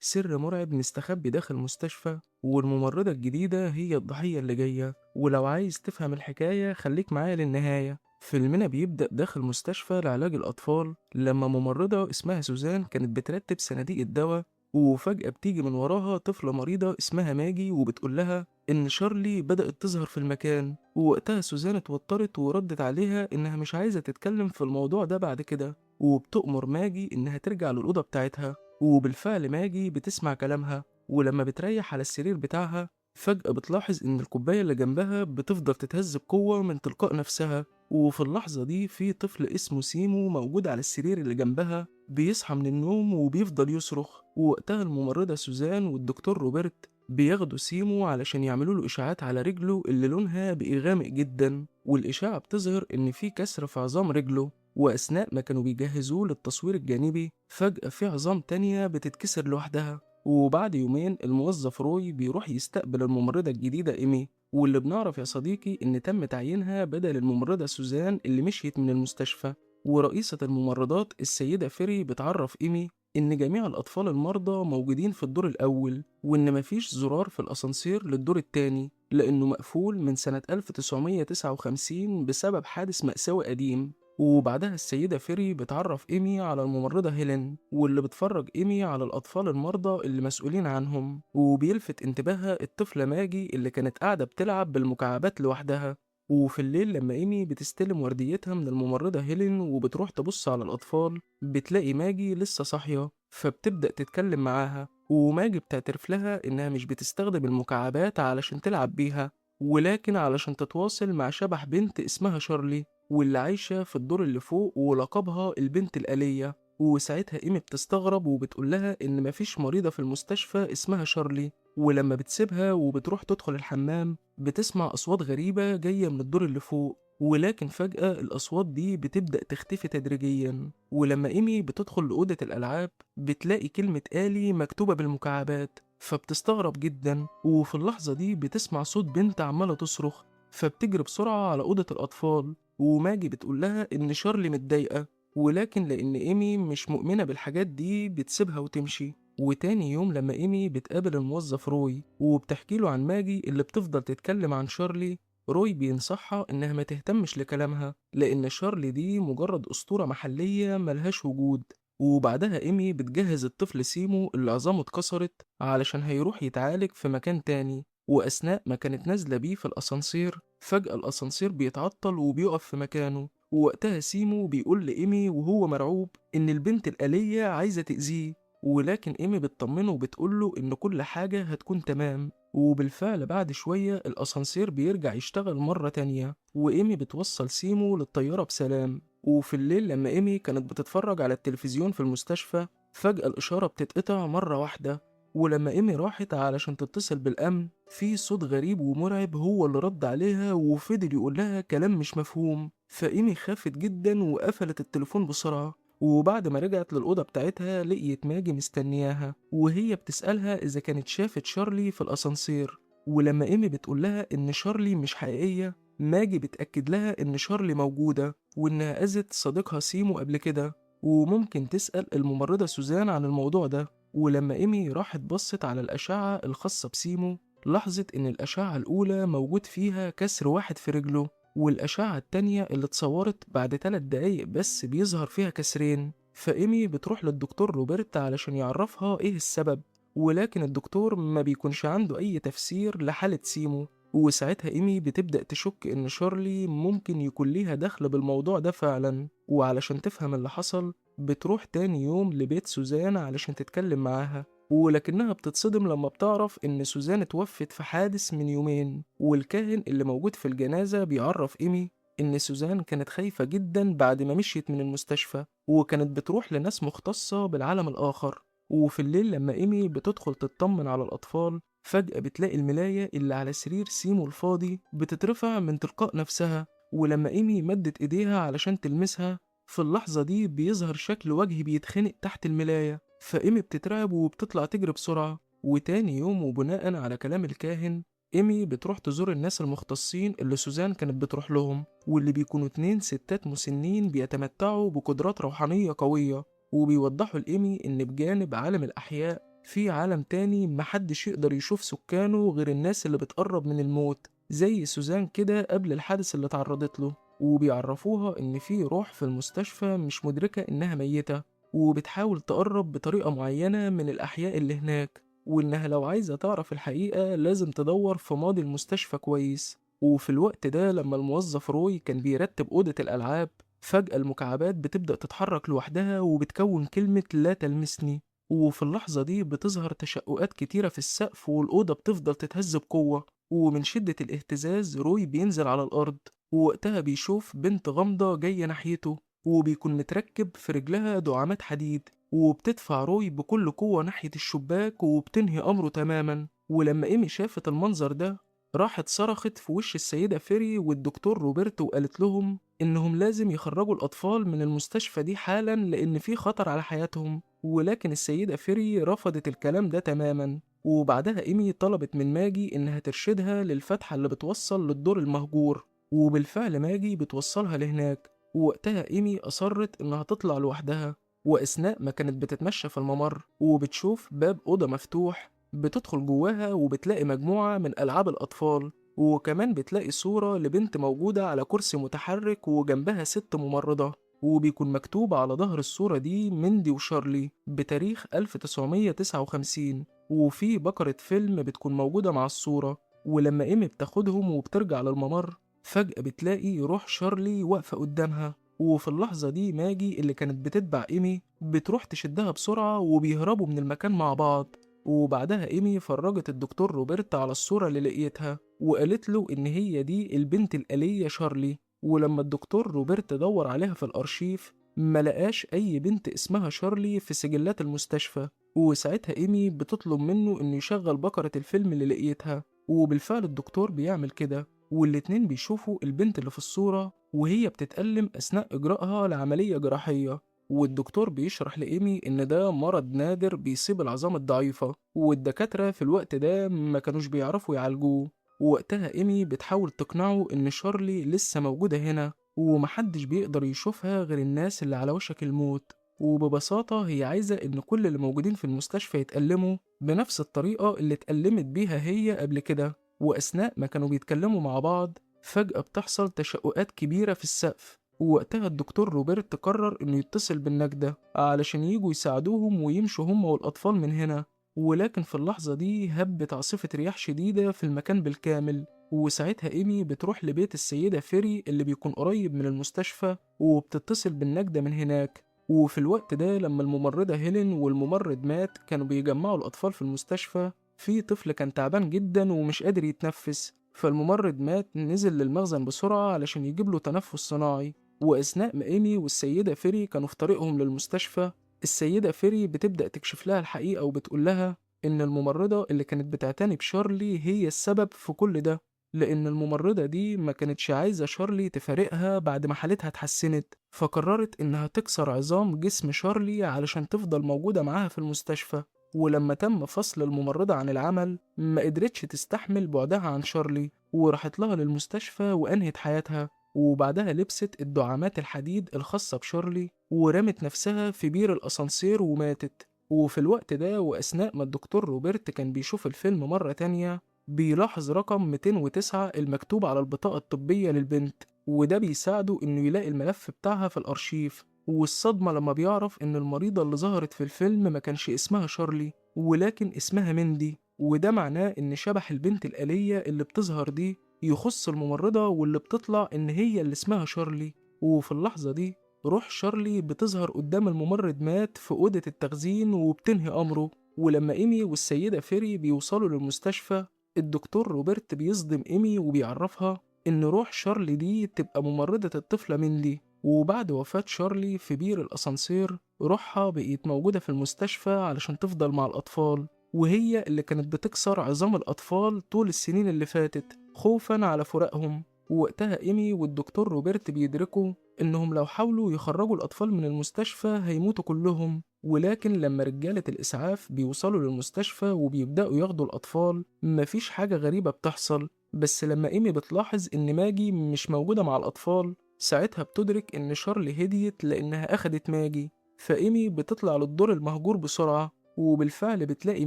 سر مرعب مستخبي داخل مستشفى، والممرضة الجديدة هي الضحية اللي جاية. ولو عايز تفهم الحكاية خليك معايا للنهاية. فيلمنا بيبدأ داخل مستشفى لعلاج الأطفال لما ممرضة اسمها سوزان كانت بترتب صناديق الدواء، وفجأة بتيجي من وراها طفلة مريضة اسمها ماجي وبتقول لها إن شارلي بدأت تظهر في المكان. ووقتها سوزان اتوترت وردت عليها إنها مش عايزة تتكلم في الموضوع ده بعد كده، وبتؤمر ماجي إنها ترجع للأوضة بتاعتها. وبالفعل ماجي بتسمع كلامها، ولما بتريح على السرير بتاعها فجأة بتلاحظ إن الكوباية اللي جنبها بتفضل تتهز بقوة من تلقاء نفسها. وفي اللحظة دي في طفل اسمه سيمو موجود على السرير اللي جنبها بيصحى من النوم وبيفضل يصرخ. ووقتها الممرضة سوزان والدكتور روبرت بياخدوا سيمو علشان يعملوا له إشاعات على رجله اللي لونها بقي غامق جدا، والإشاعة بتظهر إن في كسر في عظام رجله. وأثناء ما كانوا بيجهزوه للتصوير الجانبي فجأة في عظام تانية بتتكسر لوحدها. وبعد يومين الموظف روي بيروح يستقبل الممرضة الجديدة إيمي، واللي بنعرف يا صديقي إن تم تعيينها بدل الممرضة سوزان اللي مشيت من المستشفى. ورئيسة الممرضات السيدة فيري بتعرف إيمي إن جميع الأطفال المرضى موجودين في الدور الأول، وإن مفيش زرار في الأسانسير للدور التاني لأنه مقفول من سنة 1959 بسبب حادث مأساوي قديم. وبعدها السيدة فيري بتعرف إيمي على الممرضة هيلين، واللي بتفرج إيمي على الأطفال المرضى اللي مسؤولين عنهم، وبيلفت انتباهها الطفلة ماجي اللي كانت قاعدة بتلعب بالمكعبات لوحدها. وفي الليل لما إيمي بتستلم ورديتها من الممرضة هيلين وبتروح تبص على الأطفال بتلاقي ماجي لسه صاحية، فبتبدأ تتكلم معاها. وماجي بتعترف لها إنها مش بتستخدم المكعبات علشان تلعب بيها، ولكن علشان تتواصل مع شبح بنت اسمها شارلي واللي عايشة في الدور اللي فوق ولقبها البنت الآلية. وساعتها إيمي بتستغرب وبتقول لها إن مفيش مريضة في المستشفى اسمها شارلي. ولما بتسيبها وبتروح تدخل الحمام بتسمع أصوات غريبة جاية من الدور اللي فوق، ولكن فجأة الأصوات دي بتبدأ تختفي تدريجيا. ولما إيمي بتدخل لأوضة الألعاب بتلاقي كلمة آلي مكتوبة بالمكعبات، فبتستغرب جدا. وفي اللحظة دي بتسمع صوت بنت عمالة تصرخ، فبتجري بسرعة على أوضة الأطفال. وماجي بتقول لها إن شارلي متضايقة، ولكن لأن إيمي مش مؤمنة بالحاجات دي بتسيبها وتمشي. وتاني يوم لما إيمي بتقابل الموظف روي وبتحكي له عن ماجي اللي بتفضل تتكلم عن شارلي، روي بينصحها إنها ما تهتمش لكلامها لأن شارلي دي مجرد أسطورة محلية ملهاش وجود. وبعدها إيمي بتجهز الطفل سيمو اللي عظامه اتكسرت علشان هيروح يتعالج في مكان تاني. وأثناء ما كانت نازلة بيه في الأسانسير فجأة الأسانسير بيتعطل وبيقف في مكانه. ووقتها سيمو بيقول لإيمي وهو مرعوب إن البنت الآلية عايزة تأذيه، ولكن إيمي بتطمنه وبتقوله إن كل حاجة هتكون تمام. وبالفعل بعد شوية الأسانسير بيرجع يشتغل مرة تانية، وإيمي بتوصل سيمو للطيارة بسلام. وفي الليل لما إيمي كانت بتتفرج على التلفزيون في المستشفى فجأة الإشارة بتتقطع مرة واحدة. ولما إيمي راحت علشان تتصل بالأمن في صوت غريب ومرعب هو اللي رد عليها وفضل يقول لها كلام مش مفهوم، فإيمي خافت جدا وقفلت التليفون بسرعة. وبعد ما رجعت للأوضة بتاعتها لقيت ماجي مستنياها وهي بتسألها إذا كانت شافت شارلي في الأسانسير. ولما إيمي بتقول لها إن شارلي مش حقيقية، ماجي بتأكد لها إن شارلي موجودة وإنها أذت صديقها سيمو قبل كده، وممكن تسأل الممرضة سوزان عن الموضوع ده. ولما إيمي راحت بصت على الأشعة الخاصة بسيمو لاحظت إن الأشعة الأولى موجود فيها كسر واحد في رجله، والأشعة التانية اللي اتصورت بعد 3 دقايق بس بيظهر فيها كسرين. فإيمي بتروح للدكتور روبرت علشان يعرفها إيه السبب، ولكن الدكتور ما بيكونش عنده أي تفسير لحالة سيمو. وساعتها إيمي بتبدأ تشك إن شارلي ممكن يكون ليها دخل بالموضوع ده فعلا. وعلشان تفهم اللي حصل بتروح تاني يوم لبيت سوزان علشان تتكلم معاها، ولكنها بتتصدم لما بتعرف إن سوزان اتوفت في حادث من يومين. والكاهن اللي موجود في الجنازة بيعرف إيمي إن سوزان كانت خايفة جدا بعد ما مشيت من المستشفى، وكانت بتروح لناس مختصة بالعالم الآخر. وفي الليل لما إيمي بتدخل تطمن على الأطفال فجأة بتلاقي الملاية اللي على سرير سيمو الفاضي بتترفع من تلقاء نفسها. ولما إيمي مدت إيديها علشان تلمسها في اللحظة دي بيظهر شكل وجه بيتخنق تحت الملاية، فإيمي بتترعب وبتطلع تجري بسرعة. وتاني يوم وبناء على كلام الكاهن إيمي بتروح تزور الناس المختصين اللي سوزان كانت بتروح لهم، واللي بيكونوا 2 ستات مسنين بيتمتعوا بقدرات روحانية قوية، وبيوضحوا لإيمي إن بجانب عالم الأحياء في عالم تاني محدش يقدر يشوف سكانه غير الناس اللي بتقرب من الموت، زي سوزان كده قبل الحادث اللي اتعرضت له. وبيعرفوها إن في روح في المستشفى مش مدركة إنها ميتة، وبتحاول تقرب بطريقة معينة من الأحياء اللي هناك، وإنها لو عايزة تعرف الحقيقة لازم تدور في ماضي المستشفى كويس. وفي الوقت ده لما الموظف روي كان بيرتب أوضة الألعاب، فجأة المكعبات بتبدأ تتحرك لوحدها وبتكون كلمة لا تلمسني. وفي اللحظة دي بتظهر تشققات كتيرة في السقف، والأوضة بتفضل تتهز بقوة، ومن شدة الاهتزاز روي بينزل على الأرض. ووقتها بيشوف بنت غامضة جاية ناحيته، وبيكون متركب في رجلها دعامات حديد، وبتدفع روي بكل قوة ناحية الشباك وبتنهي أمره تماما. ولما إيمي شافت المنظر ده راحت صرخت في وش السيدة فيري والدكتور روبرت وقالت لهم إنهم لازم يخرجوا الأطفال من المستشفى دي حالا لأن في خطر على حياتهم، ولكن السيدة فيري رفضت الكلام ده تماما. وبعدها إيمي طلبت من ماجي إنها ترشدها للفتحة اللي بتوصل للدور المهجور، وبالفعل ماجي بتوصلها لهناك. ووقتها إيمي أصرت إنها تطلع لوحدها، وأثناء ما كانت بتتمشى في الممر وبتشوف باب أوضة مفتوح، بتدخل جواها وبتلاقي مجموعة من ألعاب الأطفال، وكمان بتلاقي صورة لبنت موجودة على كرسي متحرك وجنبها ست ممرضة، وبيكون مكتوب على ظهر الصورة دي مندي وشارلي بتاريخ 1959، وفي بكرة فيلم بتكون موجودة مع الصورة. ولما إيمي بتاخدهم وبترجع للممر، فجأة بتلاقي روح شارلي واقفة قدامها. وفي اللحظة دي ماجي اللي كانت بتتبع إيمي بتروح تشدها بسرعة وبيهربوا من المكان مع بعض. وبعدها إيمي فرجت الدكتور روبرت على الصورة اللي لقيتها وقالت له إن هي دي البنت الآلية شارلي. ولما الدكتور روبرت دور عليها في الأرشيف ما لقاش أي بنت اسمها شارلي في سجلات المستشفى. وساعتها إيمي بتطلب منه إنه يشغل بكرة الفيلم اللي لقيتها، وبالفعل الدكتور بيعمل كده، والاتنين بيشوفوا البنت اللي في الصورة وهي بتتألم أثناء إجرائها لعملية جراحية. والدكتور بيشرح لإيمي إن ده مرض نادر بيصيب العظام الضعيفة، والدكاترة في الوقت ده ما كانوش بيعرفوا يعالجوه. ووقتها إيمي بتحاول تقنعه إن شارلي لسه موجودة هنا ومحدش بيقدر يشوفها غير الناس اللي على وشك الموت، وببساطة هي عايزة إن كل اللي موجودين في المستشفى يتألموا بنفس الطريقة اللي اتألمت بيها هي قبل كده. وأثناء ما كانوا بيتكلموا مع بعض فجأة بتحصل تشققات كبيرة في السقف، ووقتها الدكتور روبرت قرر إنه يتصل بالنجدة علشان يجوا يساعدوهم ويمشوا هم والأطفال من هنا. ولكن في اللحظة دي هبت عاصفة رياح شديدة في المكان بالكامل، وساعتها إيمي بتروح لبيت السيدة فيري اللي بيكون قريب من المستشفى وبتتصل بالنجدة من هناك. وفي الوقت ده لما الممرضة هيلين والممرض مات كانوا بيجمعوا الأطفال في المستشفى، في طفل كان تعبان جدا ومش قادر يتنفس، فالممرض مات نزل للمخزن بسرعة علشان يجيب له تنفس صناعي. وأثناء ما إيمي والسيدة فيري كانوا في طريقهم للمستشفى، السيدة فيري بتبدأ تكشف لها الحقيقة وبتقول لها إن الممرضة اللي كانت بتعتني بشارلي هي السبب في كل ده، لأن الممرضة دي ما كانتش عايزة شارلي تفارقها بعد ما حالتها اتحسنت، فقررت إنها تكسر عظام جسم شارلي علشان تفضل موجودة معاها في المستشفى. ولما تم فصل الممرضة عن العمل ما قدرتش تستحمل بعدها عن شارلي، وراحت لها للمستشفى وأنهت حياتها. وبعدها لبست الدعامات الحديد الخاصة بشارلي ورمت نفسها في بير الأسانسير وماتت. وفي الوقت ده وأثناء ما الدكتور روبرت كان بيشوف الفيلم مرة تانية بيلاحظ رقم 209 المكتوب على البطاقة الطبية للبنت، وده بيساعده إنه يلاقي الملف بتاعها في الأرشيف. والصدمة لما بيعرف إن المريضة اللي ظهرت في الفيلم ما كانش اسمها شارلي ولكن اسمها مندي، وده معناه إن شبح البنت الآلية اللي بتظهر دي يخص الممرضة واللي بتطلع إن هي اللي اسمها شارلي. وفي اللحظة دي روح شارلي بتظهر قدام الممرض مات في أوضة التخزين وبتنهي أمره. ولما إيمي والسيدة فيري بيوصلوا للمستشفى الدكتور روبرت بيصدم إيمي وبيعرفها إن روح شارلي دي تبقى ممرضة الطفلة مندي، وبعد وفاة شارلي في بير الأسانسير روحها بقيت موجودة في المستشفى علشان تفضل مع الأطفال، وهي اللي كانت بتكسر عظام الأطفال طول السنين اللي فاتت خوفا على فراقهم. ووقتها إيمي والدكتور روبرت بيدركوا إنهم لو حاولوا يخرجوا الأطفال من المستشفى هيموتوا كلهم، ولكن لما رجالة الإسعاف بيوصلوا للمستشفى وبيبدأوا ياخدوا الأطفال مفيش حاجة غريبة بتحصل. بس لما إيمي بتلاحظ إن ماجي مش موجودة مع الأطفال ساعتها بتدرك إن شارلي هديت لأنها أخدت ماجي، فإيمي بتطلع للدور المهجور بسرعة. وبالفعل بتلاقي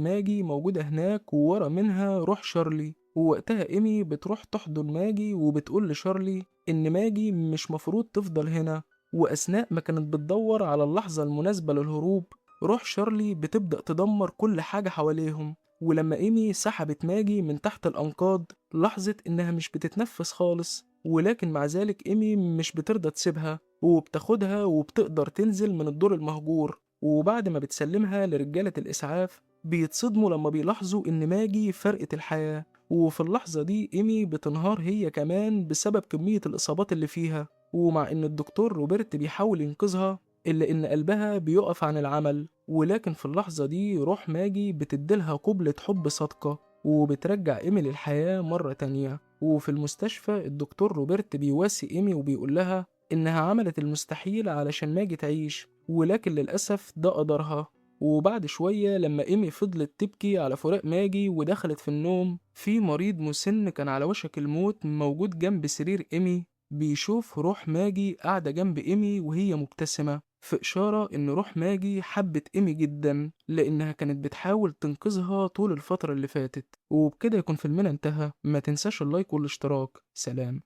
ماجي موجودة هناك وورا منها روح شارلي. ووقتها إيمي بتروح تحضن ماجي وبتقول لشارلي إن ماجي مش مفروض تفضل هنا. وأثناء ما كانت بتدور على اللحظة المناسبة للهروب، روح شارلي بتبدأ تدمر كل حاجة حواليهم. ولما إيمي سحبت ماجي من تحت الأنقاض لاحظت إنها مش بتتنفس خالص، ولكن مع ذلك إيمي مش بترضى تسيبها وبتاخدها وبتقدر تنزل من الدور المهجور. وبعد ما بتسلمها لرجالة الإسعاف بيتصدموا لما بيلاحظوا إن ماجي فرقت الحياة. وفي اللحظة دي إيمي بتنهار هي كمان بسبب كمية الإصابات اللي فيها، ومع إن الدكتور روبرت بيحاول ينقذها إلا إن قلبها بيقف عن العمل. ولكن في اللحظة دي روح ماجي بتديلها قبلة حب صادقة وبترجع إيمي للحياة مرة تانية. وفي المستشفى الدكتور روبرت بيواسي إيمي وبيقول لها إنها عملت المستحيل علشان ماجي تعيش، ولكن للأسف ده قدرها. وبعد شوية لما إيمي فضلت تبكي على فراق ماجي ودخلت في النوم، في مريض مسن كان على وشك الموت موجود جنب سرير إيمي بيشوف روح ماجي قاعدة جنب إيمي وهي مبتسمة، في إشارة إن روح ماجي حبت إيمي جدا لأنها كانت بتحاول تنقذها طول الفترة اللي فاتت. وبكده يكون فيلمنا انتهى. ما تنساش ال like والاشتراك. سلام.